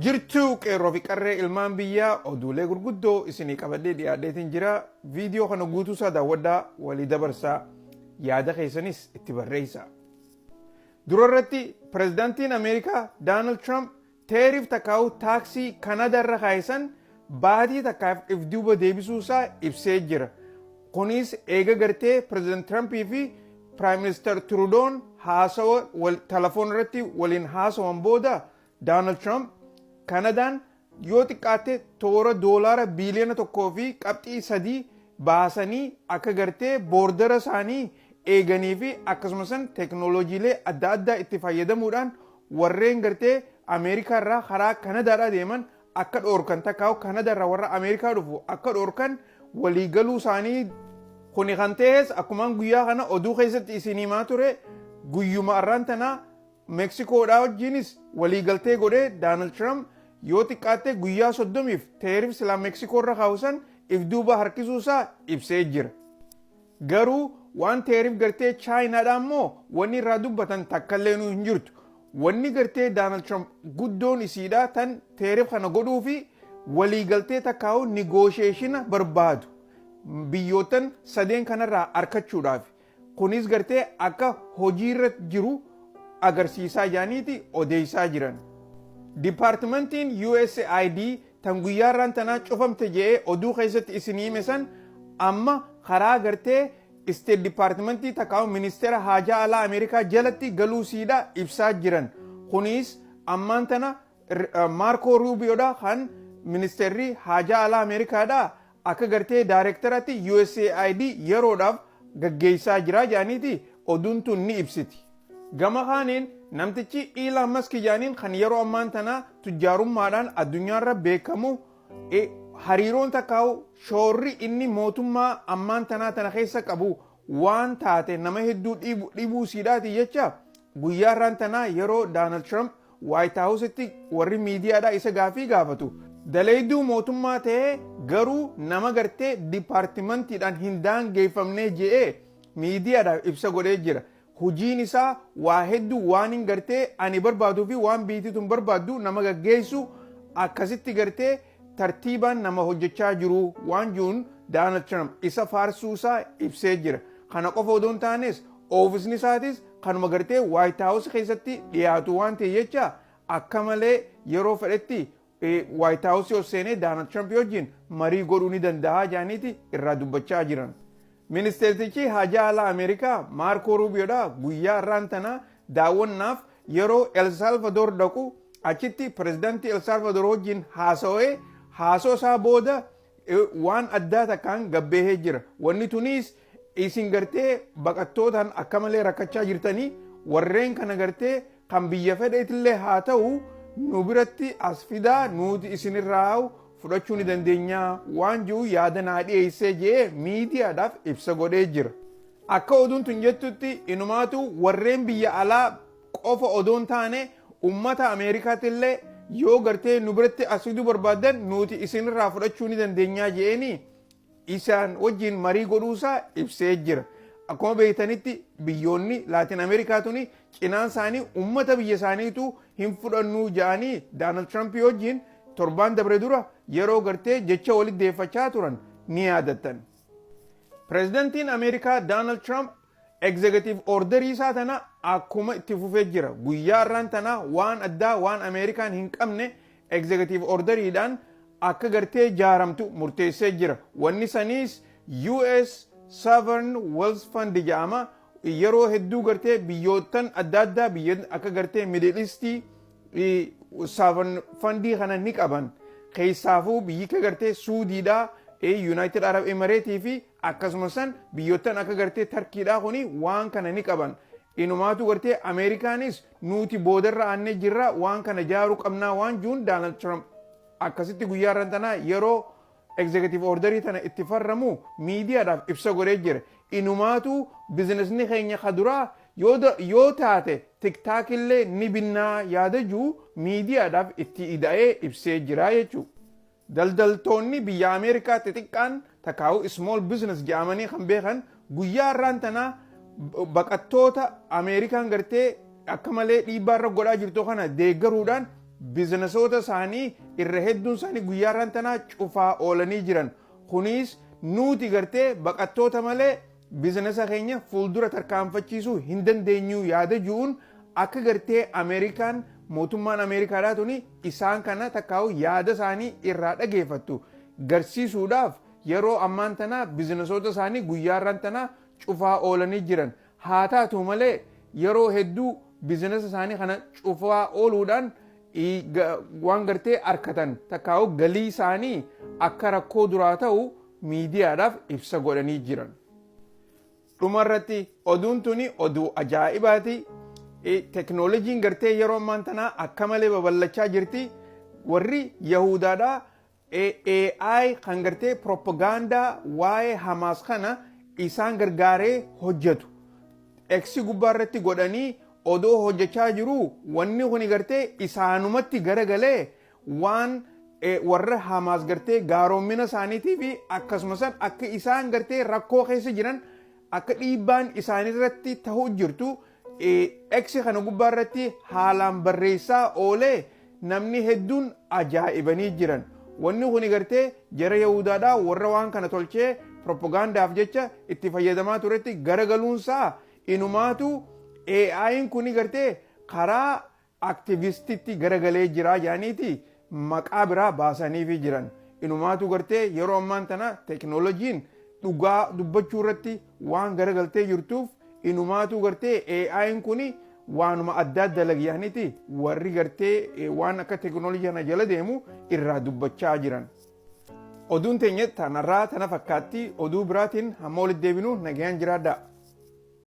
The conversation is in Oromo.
Jirtuu, qeerroo fi qarree ilmaan biyyaa? Oduulee gurguddoo isinii qabadhee dhiyaadheetiin jira. Viidiyoo kana guutuusaa daawwadhaa, walii dabarsaa, yaada keessanis itti barreessaa. Dura irratti pirezidaantiin Ameerikaa Doonaald Tiraamp tariff takkaa'u taaksii Kanada irra kaayisan baatii takkaaf if duuba deebisuusaa ibsee jira. Kunis eega gartee pirezidaant Tirampii fi Prime Minister Trudeau'n haasawa telefoon irratti waliin haasawan booda, Doonaald Trump Kanadaan yoo xiqqaatte toora doolaara biiliyoona 1.3 baasanii akka gartee border isaanii eeganii fi akkasumas teeknooloojiilee adda addaa itti fayyadamuudhaan warreen gartee Ameerikaa irraa karaa Kanadaadhaa deeman akka dhoorkan, takkaa'u Kanadaa irraa warra Ameerikaa dhufu akka dhoorkan waliigaluu isaanii. Kuni kan ta'es akkumaan guyyaa kana oduu keessatti isin himaa ture, guyyuma har'aan tanaa Meksikoodhaa wajjinis waliigaltee godhee Doonaald Trump yoo xiqqaatte guyyaa 30f tariff silaa Meksikoo irra kaawusan if duuba harkisuu isaa ibsee jira. Garuu waan tariff gartee Chaayinaadhaa immoo wanni irraa dubbatan takkallee nu hin jirtu. Wanni gartee Doonaald Trump guddoon isiidhaa tan tariff kana godhuu fi waliigaltee takkaa'u negotiation barbaadu biyyoottan sadeen kanarraa argachuudhaaf. Kunis gartee akka hojiirra jiru agarsiisaa jaaniiti odeessaa jiran. Dipaartimentiin USAID tan guyyaarraan tanaa cufamte je'ee oduu keessatti isin hime san amma karaa gartee State Departmentii takkaa'u ministeera haajaa alaa Ameerikaa jalatti galuu siidha ibsaa jiran. Kunis ammaan tana Maarkoo Ruubiyoodha kan ministeerri haajaa alaa Ameerikaadha akka gartee daayirektaratti USAID yeroodhaaf gaggeessaa jira jedhaniiti oduun tun ni ibsiti. Gama kaaniin namtichi Elon Musk jedhaniin kan yeroo ammaan tana tujjaarummaadhaan addunyaarra beekamu, hariiroon takkaa'u shoorri inni mootummaa ammaan tanaa tana keessa qabu waan taate nama hedduu dhibuu siidhaati jecha, guyyaa irraan tanaa yeroo Donald Trump White Housetti warri miidiyaadhaa isa gaafii gaafatu, daleeyduu mootummaa ta'ee garuu nama gartee dipaartimentiidhaan hin daangeeffamnee je'ee miidiyaadhaaf ibsa godhee jira. Hojiin isaa waa hedduu waan hin gartee ani barbaaduu fi waan biitii tun barbaaddu nama gaggeessu, akkasitti gartee tartiibaan nama hojjechaa jiru waan jiruun Donald Trump isa faarsuu isaa ibsee jira. Kana qofa odoo hin taanes oofisni isaatis kanuma gartee White House keessatti dhiyaatu waan ta'e jecha, akka malee yeroo fedhetti White House yoo seenee Donald Trump wajjin marii godhuu ni danda'a jaaniiti irraa dubbachaa jiran. Ministeertichi haajaa alaa Ameerikaa Maarkoo Ruubiyoodha guyyaa har'aan tana daawwannaaf yeroo El Salvador dhaqu, achitti pirezidaantii El Salvador wajjin haasawee, haasoo isaa booda waan addaa takkaan gabbeehee jira. Wanni tunis isin gartee baqattootaan akka malee rakkachaa jirtanii, warreen kana gartee kan biyya fedheetillee haa ta'u nu biratti as fidaa, nuti isinirraa fudhachuu ni dandeenya waan jiru yaada naa dhiyeessee jee miidiyaadhaaf ibsa godhee jira. Akka oduun tun jettutti inumaatu warreen biyya alaa qofa odoon taane ummata Ameerikaatti illee yoo gartee nu biratti as fiduu barbaaddan nuti isinirraa fudhachuu ni dandeenyaa je'eeni isaan wajjin marii godhuusaa ibsee jira. Akkuma beektanitti biyyoonni Laatin Ameerikaa tuni cinaan isaanii ummata biyya isaaniitu hin fudhannuu ja'anii Doonaald Trump wajjin torbaan dabre dura yeroo gartee jecha walitti deeffachaa turan ni yaadattan. Pireezidantiin Ameerikaa Doonaald Trump executive orderii isaa tana akkuma itti fufee jira. Guyyaa har'aan tana waan addaa waan Ameerikaan hin qabne executive orderiidhaan akka gartee jaaramtu murteessee jira. Wanni saniis US Sovereign Wealth Fund jedhama. Yeroo hedduu gartee biyyoottan adda addaa, biyyoota akka gartee Middle East, sovereign fundii kana ni qaban. Keessaafuu biyyi akka gartee Suudiidhaa, United Arab Emirates fi akkasumas san biyyoottan akka gartee Tarkiidhaa kuni waan kana ni qaban. Inumaatu gartee Ameerikaanis nuti boodarra aannee jirra, waan kana jaaruu qabnaa waan jiruun Donald Trump akkasitti guyyaa irraan tanaa yeroo executive orderii tana itti farramu miidiyaadhaaf ibsa godhee jira. Inumaatu businessni keenya kaduraa yoo taate TikTok illee ni binnaa yaada jiru miidiyaadhaaf itti ida'ee ibsee jira jechuudha. Daldaltoonni biyya Ameerikaa xixiqqaan takkaa'u small business jedhamanii kan beekan guyyaa har'aan tanaa baqattoota Ameerikaan gartee akka malee dhiibbaa irra godhaa jirtu kana deeggaruudhaan Bizinesoota isaanii irra hedduun isaanii guyyaa irraan tanaa cufaa oolanii jiran. Kunis nuti gartee baqattoota malee bizinesa keenya fuuldura tarkaanfachiisuu hin dandeenyu yaada ji'uun, akka gartee Ameerikaan, mootummaan Ameerikaadhaa tuni isaan kana takkaa'u yaada isaanii irraa dhageeffattu garsiisuudhaaf, yeroo ammaan tanaa bizinesoota isaanii guyyaa irraan tanaa cufaa oolanii jiran. Haa taatu malee, yeroo hedduu bizinesa isaanii kana cufaa ooluudhaan waan gartee arkatan takkaa'u galii isaanii akka rakkoo duraa ta'u miidiyaadhaaf ibsa godhanii jiran. Dhumarratti, oduun tuni oduu ajaa'ibaati. Teknooloojiin gartee yeroo ammaan tanaa akka malee babal'achaa jirti. Warri Yahudaadhaa AI kan gartee propagaandaa waa'ee Hamaas kana isaan gargaaree hojjetu X gubbaa irratti godhanii odoo hojjechaa jiru, wanni kuni gartee isaanumatti garagalee waan warra Hamaas gartee gaaroommina isaaniitii fi akkasumas akka isaan gartee rakkoo keessa jiran, akka dhiibbaan isaanirratti ta'uu jirtu X kana gubbaa irratti haalaan barreessaa oolee namni hedduun ajaa'ibanii jiran. Wanni kuni gartee jara Yahudaadhaa warra waan kana tolchee propagaandaaf jecha itti fayyadamaa turetti garagaluunsaa, inumaatu AI'n kuni gartee karaa aktivistitti garagalee jira jedhaniiti maqaa biraa baasaniifi jiran. Inumaatu gartee yeroo ammaan tana teeknooloojiin dhugaa dubbachuu irratti waan garagaltee jirtuuf, inumaatu gartee AI'n kuni waanuma addaa dalagyaaniiti warri gartee waan akka teeknooloojii kana jala deemu irraa dubbachaa jiran. Oduun teenya tanarraa tana fakkaatti. Oduu biraatiin hamma walitti deebinu nagayaan jiraadhaa.